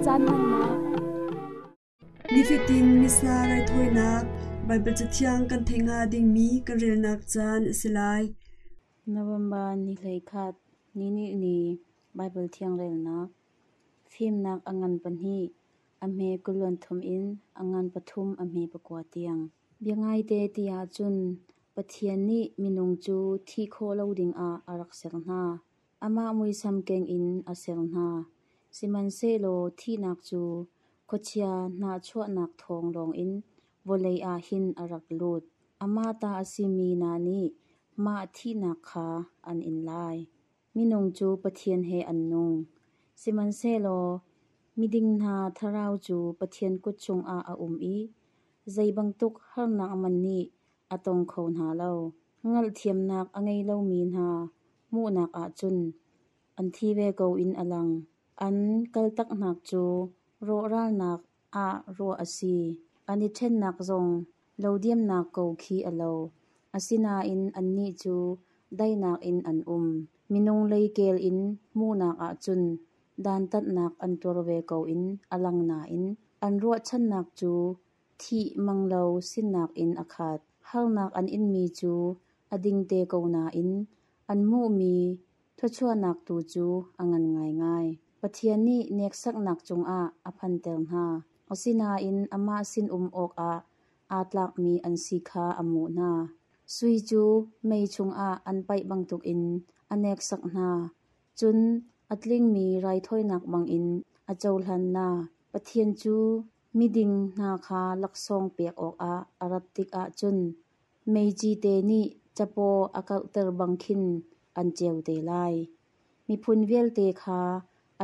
caan hmannak. Nifatin Missa raithawinak Baibal Cathiang kan theih hnga dingmi kan relnak caan a si lai. November ni 11 ni nih ni Baibal Thiang relnak Fimnak a ngan pahnih, a hme kuluan thum in a ngan pathum a hme pakua tiang. Biangaite ti ahcun Pathian nih minung cu thih khawh lo dingah a rak ser hna. Amah muisam keng in a ser hna. Sihmanhsehlaw thihnak cu khuachia hnahchuahnak thawng lawngin vawlei ah hin a rak lut. Amah ta a simi hna nih mah thihnak kha an in lai. Minung cu Pathian he an nung. Sihmanhsehlaw miding hna thlarau cu Pathian kut chungah a um i zei bantuk harnak hmanh nih a tong kho hna lo. Hngalhthiamnak a ngei lomi hna hmuhnak ah cun an thi ve ko in a lang. An kaltaknak cu rawhralnak ah ruah a si. An i ṭhennak zong lodiamnak ko khi a lo. Asinain annih cu daihnak in an um. Minung lei kel in hmuhnak ah cun dantatnak an tuar ve ko in a lang nain an ruahchannak cu thih mang lo sinak in a khat. Harnak an inmi cu a dingte ko nain an hmuhmi thluachuahnak tu cu a ngan ngaingai. Pathian nih neksaknak cungah a phanter hna. Asinain amah sinum awkah aa tlakmi an si kha a hmuh hna. Sui cu mei chungah an paih bantukin a neksak hna. Cun a tlingmi raithawinak bangin a cohlan hna. Pathian cu miding hna kha laksawng pek awkah a rat tikah cun meici te nih capo a kauhter bang khin an ceu te lai. Miphun vialte kha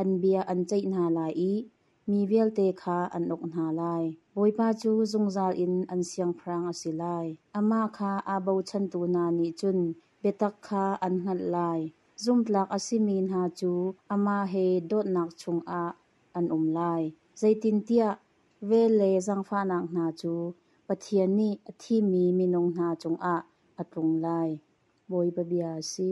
an bia an ceih hna lai i mi vialte kha an uk hna lai. Bawipa cu zungzal in an siangpahrang a si lai. Amah kha aa bochantu hna nih cun biatak kha an hngalh lai. Zumhtlak a simi hna cu amah he dawtnak chungah an um lai. Zeitintiah vel le zaangfahnak hna cu Pathian nih a thimmi minung hna cungah a tlung lai. Bawipa bia a si.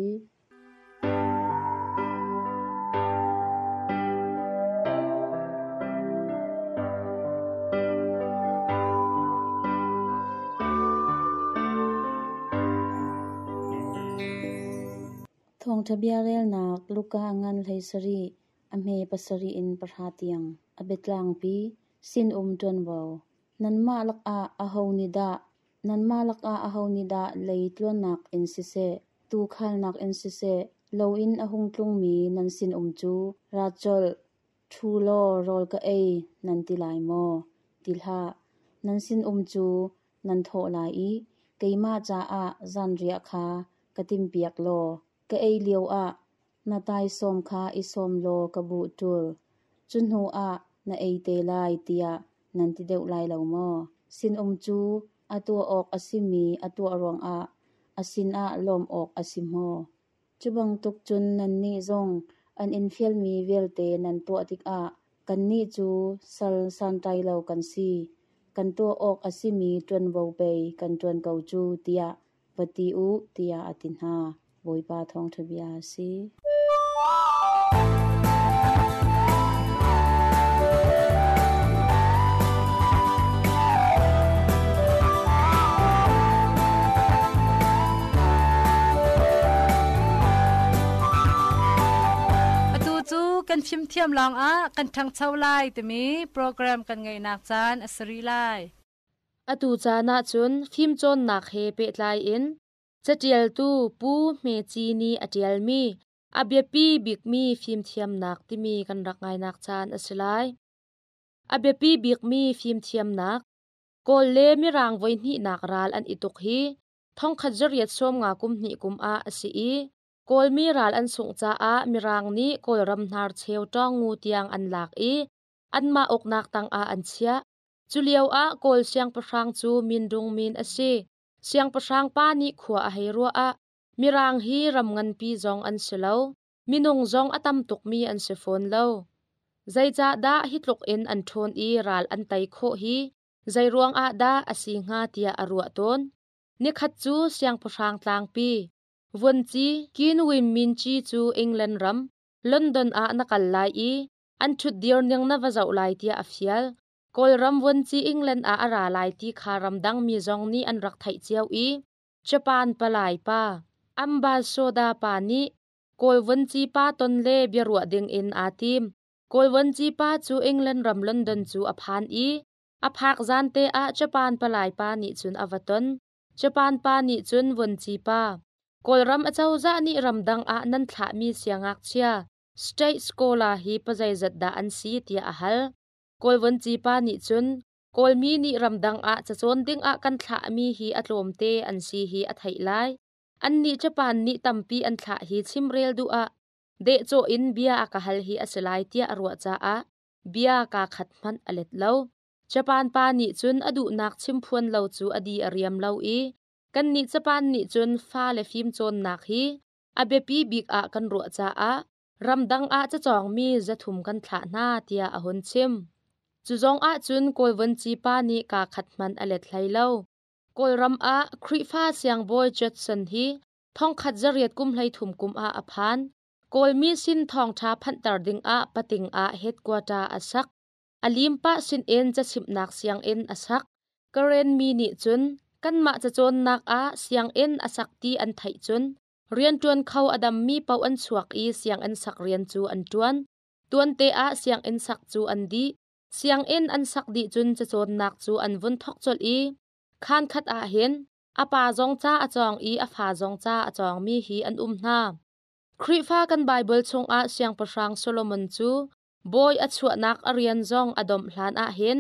Thawngṭha bia relnak Luka ngan 17 a hme pasarih in pahra tiang. A biatlangpi sinum ṭuanvo. Nanmah lakah aho nih dah Nanmah lakah aho nih dah lei tluannak in siseh, tuukhalnak in siseh, lo in a hung tlungmi nan sinum cu ra colh, ṭhu law rawl ka ei, nan ti lai maw? Ti hlah. Nan sinum cu nan thawh lai i, Keimah caah zanriah kha ka timhpiak law, ka ei lioah na taisawm kha i sawm law ka buh ṭul. Cu hnuah na ei te lai, tiah nan ti deuh lai lo maw? Sinum cu a tuah awk a simi a tuah ruangah a sinah lawmh awk a si maw? Cu bantuk cun nannih zong an in fialmi vialte nan tuah tikah kannih cu sal santlai lo kan si, kan tuah awk a simi ṭuanvo pei kan ṭuan ko cu, tiah va ti u, tiah a ti hna. Bawipa thawngṭha bia a si. Atu cu kan fimthiam lawngah kan ṭhangcho lai timi program kan ngeihnak caan a si rih lai. Atu caan ahcun fimcawnnak he pehtlai in Caṭialtu Pu Hme Ci nih a ṭialmi A biapi bikmi fimthiamnak timi kan rak ngainak caan a si lai. A biapi bikmi fimthiamnak Kawl le Mirang voihnihnak ral an i tuk hi thongkhat zariat sawmnga kum hnih kum ah a si i Kawlmi ral an sungh caah Mirang nih Kawlram hnarcheu Tawngu tiang an lak i anmah uknak tangah an chiah. Culio ah Kawl siangpahrang cu Mindung Min a si. Siangpahrang pa nih khua a hei ruah ah Mirang hi ram nganpi zong an si lo, minung zong a tam tukmi an si fawn lo. Zeicahdah hi tluk in an ṭhawn i ral an tei khawh hi zeiruang ah dah a si hnga tiah a ruah tawn. Nikhat cu siangpahrang tlangpi Vuanci Kin Win Min Ci cu England ram London ah na kal lai i An ṭhutdir ning na va zoh lai tiah a fial. Kawlram vuanci England ah a ra lai ti kha ramdangmi zong nih an rak theih cio i Japan palai pa Ambassador pa nih Kawl vuanci pa ton le biaruah ding in aa tim. Kawl vuanci pa cu England ram London cu a phan i a phak zan te ah Japan palai pa nih cun a va ton. Japan pa nih cun vuanci pa, Kawlram acozah nih ramdang ah nan thlahmi siangngakchia State Scholar hi pazeizat dah an si tiah a hal. Kawl vuanci pa nih cun Kawlmi nih ramdang ah cacawn ding ah kan thlahmi hi a tlawmte an si hi a theih lai. Annih Japan nih tampi an thlah hi chimrel duh ah dehcawh in bia a ka hal hi a si lai tiah a ruah caah bia kaa khat hmanh a let lo. Japan pa nih cun a duhnak chimphuan lo cu a di a riam lo i kannih Japan nih cun fale fimcawnnak hi a biapi bik ah kan ruah caah ramdang ah cacawngmi 300 kan thlah hna tiah a hun chim. Cu zong ah cun Kawl vuanci pa nih kaa khat hmanh a let hlei lo. Kawlram ah Khrihfa siangbawi Judson hi 1833 kum ah a phan. Kawlmi sin thawngṭha phanhter ding ah pating ah headquarter a sak. A lim pah sinin cachimhnak sianginn a sak. Karen mi nih cun kanmah cacawnnak ah sianginn a sak ti an theih cun rianṭuan kho a dammi paoh an chuak i sianginn sak rian cu an ṭuan. Tuante ah sianginn sak cu an dih. Sianginn an sak dih cun cacawnnak cu an vun thawk colh i khaan khat ah hin a pa zong ca a cawng i a fa zong ca a cawngmi hi an um hna. Khrihfa kan Baibal chungah Siangpahrang Solomon cu bawi a chuahnak a rian zong a domh hlan ah hin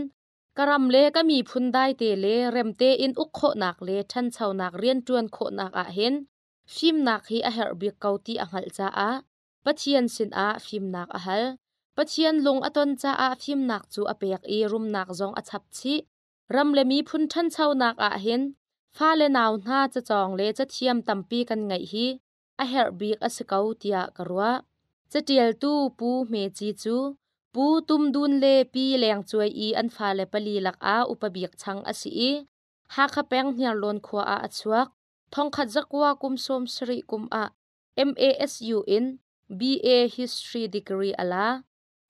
ka ram le ka miphun daite le rem tein uk khawhnak le ṭhanchonak rianṭuan khawhnak ah hin fimnak hi a herh bik ko ti a hngalh caah Pathian sinah fimnak a hal. Pathian lung a ton caah fimnak cu a pek i rumnak zong a chap chih. Ram le miphun ṭhanchonak ah hin fale nau hna cacawng le cathiam tampi kan ngeih hi a herh bik a si ko tiah ka ruah. Catialtu Pu Hme Ci cu Pu Tum Dun le Pi Leng Cuai i an fale pali lakah upa bik chang a si i Hakha peng Hniarlawn khua ah a chuak. 1900 kum 70 kum ah MASU in BA History degree a la.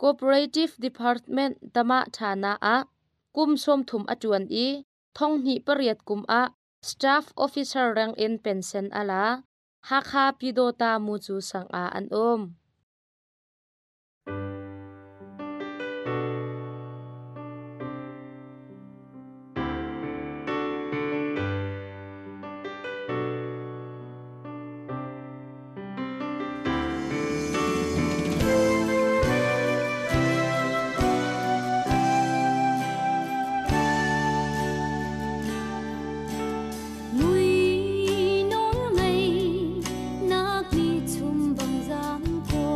Cooperative Department Tama Thana ah kum 30 a ṭuan i 2008 kum ah Staff Officer reng in pension a la. Hakha Pyidawta Mucu sang ah an um. Mui nawl ngei nak ni chum bang zam ko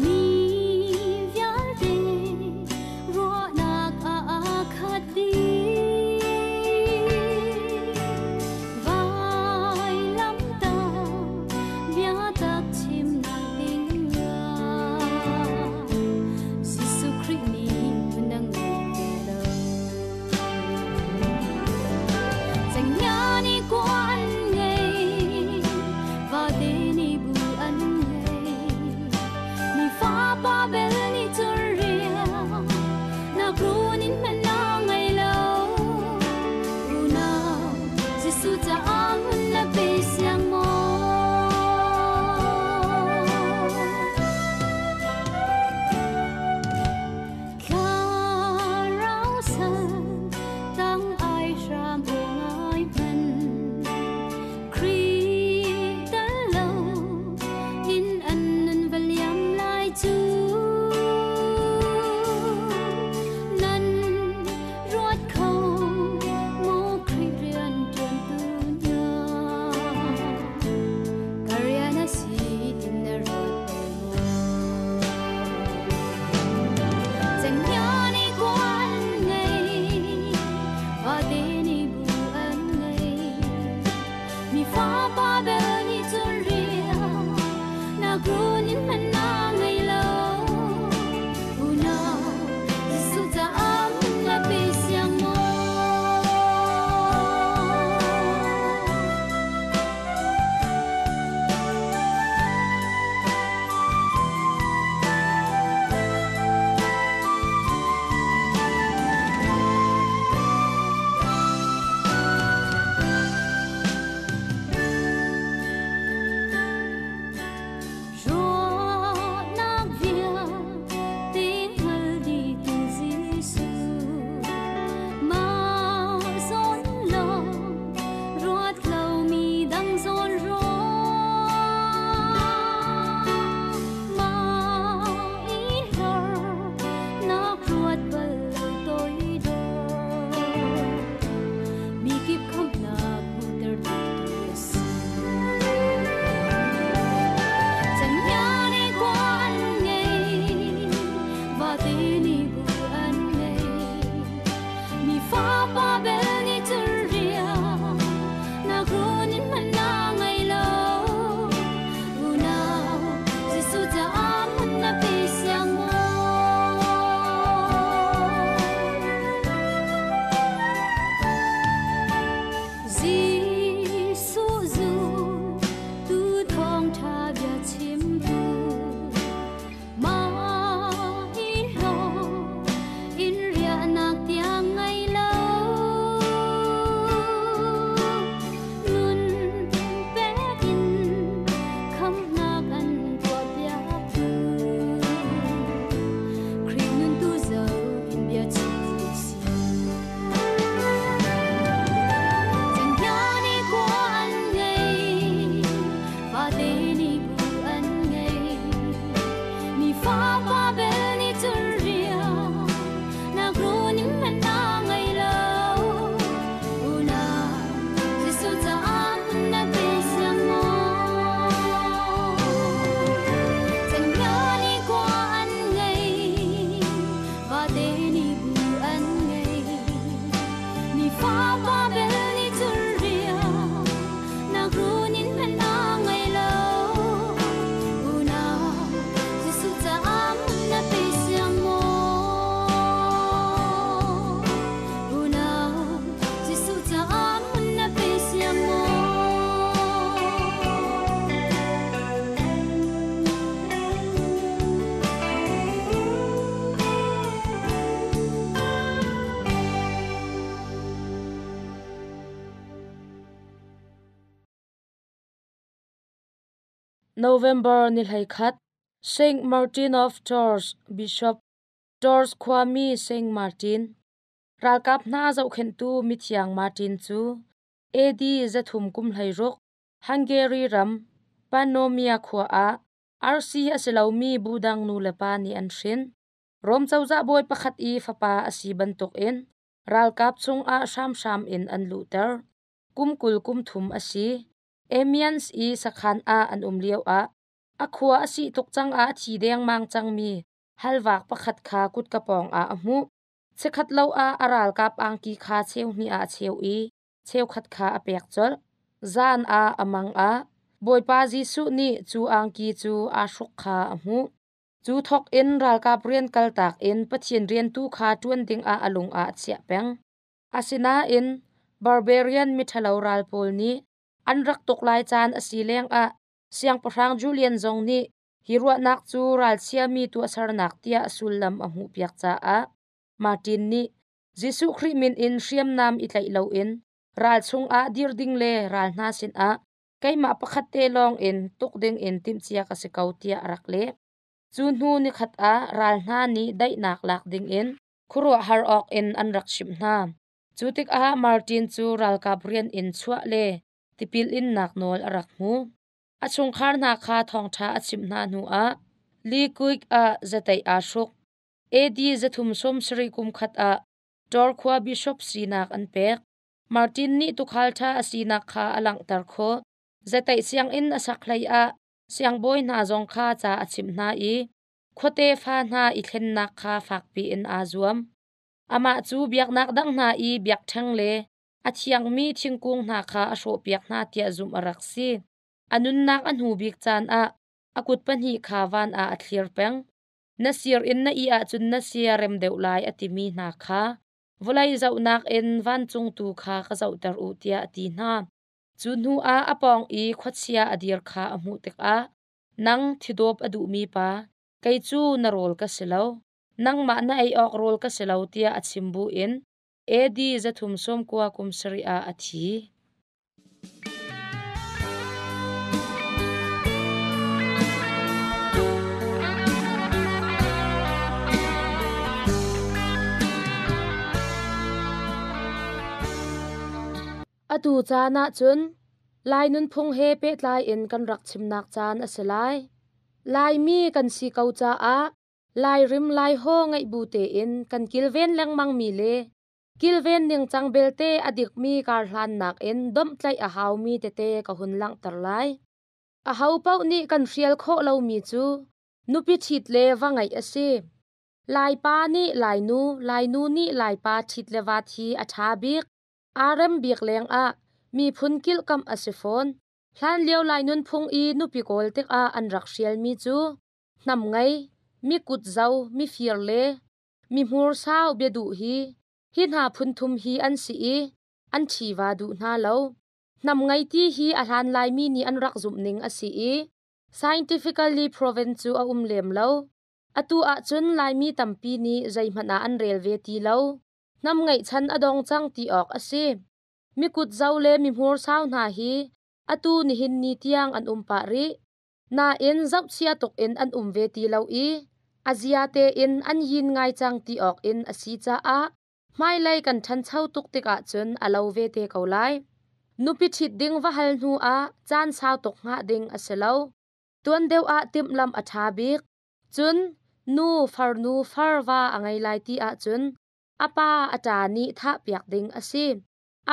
mi vialte ruahnak aa khat dih vailamtah biatak chimnak ding ah Jesuh Khrih nih phundang ngei ve lo. Cenghngia nih kua an ngei, vate nih bu an ngei. Mi fapa bel nih cun rian, nak run in hmanh a ngei lo. Unau, Jesuh caah hmun na pe siang maw? Thlarau sal tang ai hram ngai hman Khrih tal lo in an nun va liam lai cu. November ni 11, Saint Martin of Tours, Bishop, Tours khuami Saint Martin. Ralkap hna zohkhenhtu mithiang Martin cu AD 316, Hungary ram Pannonia khua ah RC a si lomi bu dang nu le pa nih an hrin. Rom cozah bawi pakhat i fapa a si bantukin ralkap chungah hramhram in an luhter. Kum 20 kum 30 a si. Amiens i sakhan ah an um lioah a khua a sih tuk cang ah thi dengmang cangmi halvak pakhat kha kutka pawng ah a hmuh. Chikkhat lo ah a ralkap angki kha cheu hnih ah a cheu i cheukhat kha a pek colh. Zan ah a mang ah Bawipa Jesuh nih cu angki cu aa hruk kha a hmuh. Cu thawk in ralkap rian kaltak in Pathian rian tu kha ṭuan dingah a lung ah a chiah peng. Asinain barbarian miṭhalo ral pawl nih an rak tuk lai caan a si lengah Siangpahrang Julian zong nih hi ruahnak cu ralchiami tuahsernak tiah sullam a hmuhpiak caah Martin nih Jesuh Khrih min in hriamnam i tlaih loin ral chungah dir ding le ral hna sinah keimah pakhat te lawng in tuk dingin timhcia ka si ko tiah a rak leh. Cu hnu nikhat ah ral hna nih daihnak lak dingin khuaruahhar awk in an rak chimh hna. Cu tikah Martin cu ralkap rian in chuah le tipil innak nawl a rak hmu. A chungkhar hna kha thawngṭha a chimh hna hnuah Liquid ah zateih aa hruk. AD 370 kum khat ah Tor khua bishop sinak an pek. Martin nih tuukhal ṭha a sinak kha a langhter khawh. Zateih sianginn a sak hleiah siangbawi hna zong kha ca a chimh hna i khuate fa hna i thlennak kha fakpi in aa zuam. Amah cu biaknak dang hna i biakṭheng le a thiangmi thingkung hna kha a hrawhpiak hna tiah zumh a rak si. A nunnak a hnu bik caan ah a kut pahnih kha van ah a thlir peng. Na sir in na ih ahcun na sia rem deuh lai a timi hna kha vawlei zohnak in vancung tu kha ka zohter u tiah a ti hna. Cu hnu ah a pawng i khuachia a dir kha a hmuh tikah, nang thidawp a duhmi pa, kei cu na rawl ka si lo, nangmah na ei awk rawl ka si lo tiah a chim buin AD 390 kum sarih ah a thi. Atu caan ahcun Lai nunphung he pehtlai in kan rak chimnak caan a si lai. Laimi kan si ko caah Lairim Laihaw ngeih bu tein kan kilven lengmangmi le kilven ningcang belte a dikmi karhlannak in domhtlaih a haumi tete ka hun langhter lai. Aho paoh nih kan hrial khawh lomi cu nupi ṭhit le va ngeih a si. Laipa nih Lainu, Lainu nih Laipa ṭhit le vat hi a ṭha bik. Aa rem bik lengah miphun kilhkamh a si fawn. Hlanlio Lai nunphung i nupi kawl tikah an rak hrialmi cu hnam ngei, mi kutzo, mifir le mi hmursau biaduh hi hi hna phunthum hi an si i an ṭhiva duh hna lo. Hnam ngei ti hi a hlan Laimi nih an rak zumh ning a si i scientifically proven cu a um lem lo. Atu ahcun Laimi tampi nih zeihmanh ah an rel ve ti lo. Hnam ngeihchan a dong cang ti awk a si. Mi kutzo le mi hmursau hna hi atu nihin ni tiang an um pah rih. Nain zohchia tuk in an um ve ti lo i a zia tein an yin ngai cang ti awk in a si caah hmailei kan ṭhancho tuk tikah cun a lo ve te ko lai. Nupi ṭhit ding va hal hnu ah caan sau tuk hngah ding a si lo. Tuan deuh ah timhlamh a ṭha bik. Cun nu farnu farva a ngei lai ti ahcun a pa a ṭa nih thahpiak ding a si.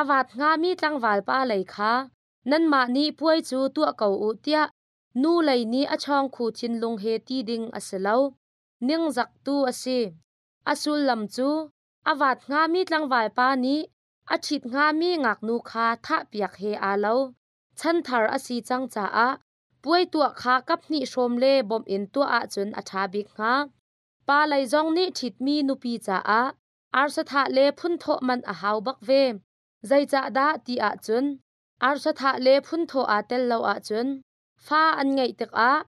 A vat hngami tlangval pa lei kha nanmah nih puai cu tuah ko u tiah nu lei nih a chawngkhu thinlung he ti ding a si lo. Ningzak tu a si. A sullam cu a vat hngami tlangval pa nih a ṭhit hngami ngaknu kha thahpiak he aa lo. Chanthar a si cang caah puai tuah kha kaphnih hrawm le bawmh in tuah ahcun a ṭha bik hnga. Pa lei zong nih ṭhitmi nupi caah arsathah le phunthawh man a hau bak ve. Zeicahdah ti ahcun arsathah le phunthawh aa tel lo ahcun fa an ngeih tikah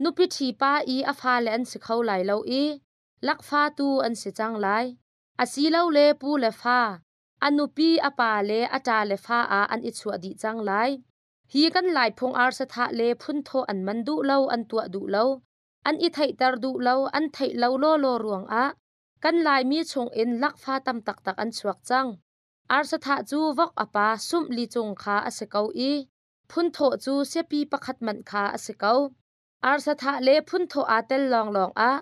nupi ṭhi pa i a fale an si kho lai lo i lakfa tu an si cang lai. Asilole pu le fa, a nupi a pa le a ṭa le fa ah an i chuah dih cang lai. Hi kan Laiphung arsa thah le phunthawh an man duh lo, an tuah duh lo, an i theihter duh lo, an theih lo lawlaw ruangah kan Laimi chungin lakfa tam taktak an chuak cang. Arsa thah cu vok a pa sumh li cung kha a si ko i phunthawh cu siapi pakhat manh kha a si ko. Arsa thah le phunthawh aa tel lawnglawng ah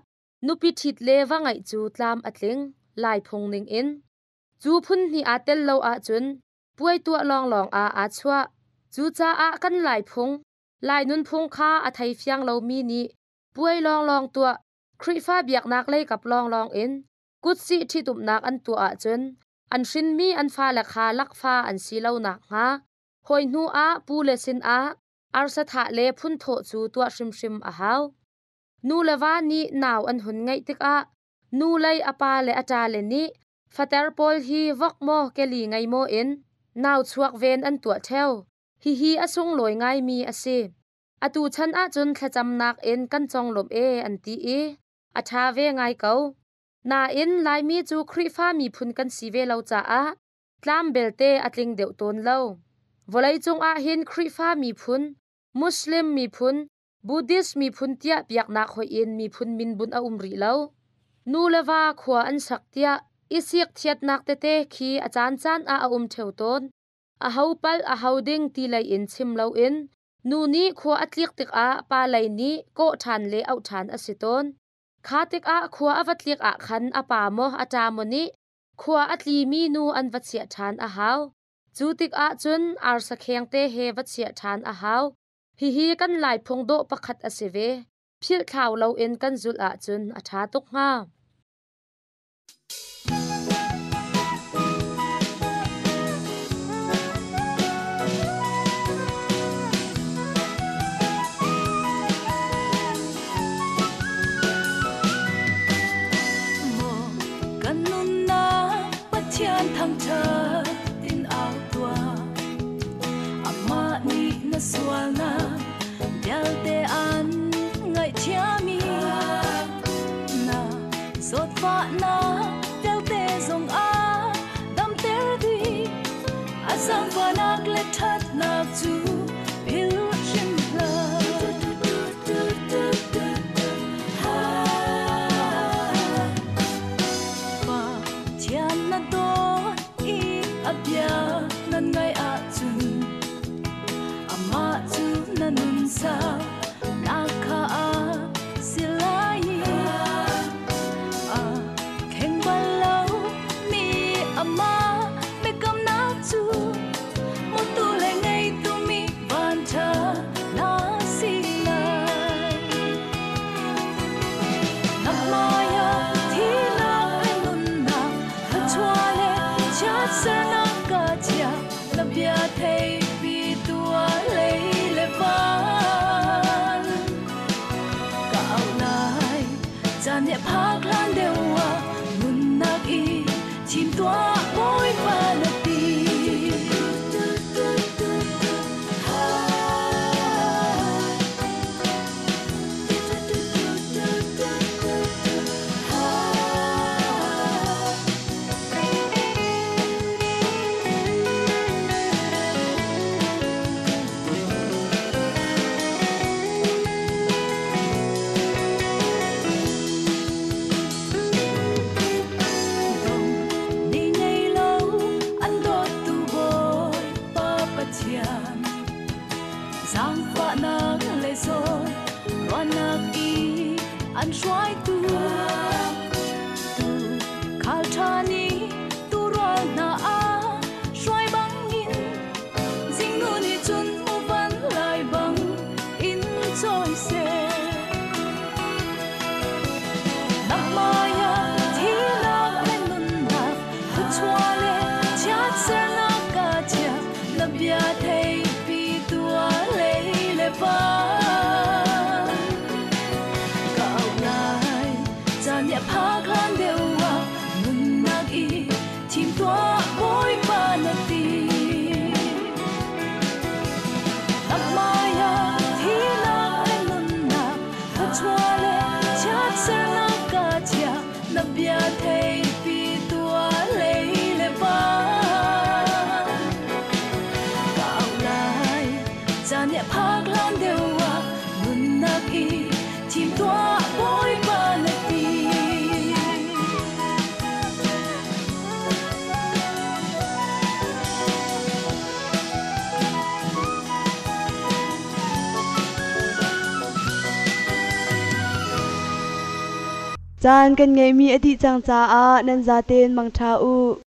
nupi ṭhit le va ngeih cu tlam a tling, Laiphung ningin. Cu phun hnih aa tel lo ahcun puai tuah lawnglawng ah aa chuah. Cucaah kan Laiphung, Lai nunphung kha a thei fiang lomi nih puai lawnglawng tuah, Khrihfa biaknak leikap lawnglawng in kutsih ṭhitumnak an tuah ahcun an hrinmi an fale kha lakfa an si lo nakhnga hawi hnu ah pu le sinah arsa thah le phunthawh cu tuah hrimhrim a hau. Nu le va nih nau an hun ngeih tikah nu lei a pa le a ṭale nih fater pawl hi vok maw keli ngei maw in nau chuak ven an tuah ṭheo. Hihi a sunglawi ngaimi a si. Atu chan ahcun thlacamnak in kan conglawmh e an ti i a ṭha ve ngai ko. Nain Laimi cu Khrihfa miphun kan si ve lo caah tlam belte a tling deuh tawn lo. Vawleicung ah hin Khrihfa miphun, Muslim miphun, Buddhist miphun tiah biaknak hoih in miphun min bunh a um rih lo. Nu le va khua an sak tiah i sikthiatnak tete khi a caancaan ah a um ṭheo tawn. Aho palh aho ding ti lei in chim loin nu nih khua a tlik tikah pa lei nih kawh ṭhan le auh ṭhan a si tawn. Kha tikah khua a va tlik ah khan a pa maw a ṭa maw nih khua a tlimi nu an va chiah ṭhan a hau. Cu tikah cun arsa kheng te he va chiah ṭhan a hau. Hihi kan Laiphung dawh pakhat a si ve. Philh thlau loin kan zulh ahcun a ṭha tuk hnga. Maw kan nunnak Pathian thangṭhat in au tuah. Amah nih na sualnak vialte an ngaihthiam i na zawtfahnak vialte zong a damter dih. A zaangfahnak le ṭhatnak cu philh hrim hlah. Pathian na dawt i a bia nan ngaih ahcun amah cu na nun sau nak kha a si lai i a kheng bal lo mi amah biakamnak cu hmutu le ngeitu mi vanṭha na si lai. Na hmaiah thihnak le nunnak, thluachuah le chiatsernak ka chiah, na bia theipi tuah lei le van. Ka auh lai, caan nih a phak hlan deuh ah nunnak i thim tuah Bawipa na ti. Ni ngei lo an dawttu Bawipa Pathian zaangfahnak le zawn ruahnak i an hruaitu tu khal ṭha nih tuurual hna a hruai bangin zingnu nih cun muvan lai bang in cawi seh. Na hmaiah thihnak le nunnak, thluachuah le chiatsernak ka chiah, na bia theipi tuah lei le van. Ka auh lai, caan nih a phak hlan deuh ah nunnak i thim tuah Bawipa na ti. Na hmaiah thihnak le nunnak, thluachuah le chiatsernak ka chiah, na bia theipi tuah lei le van. Ka auh lai, Caan kan ngeihmi a dih cang caah nan zaten mangṭha u.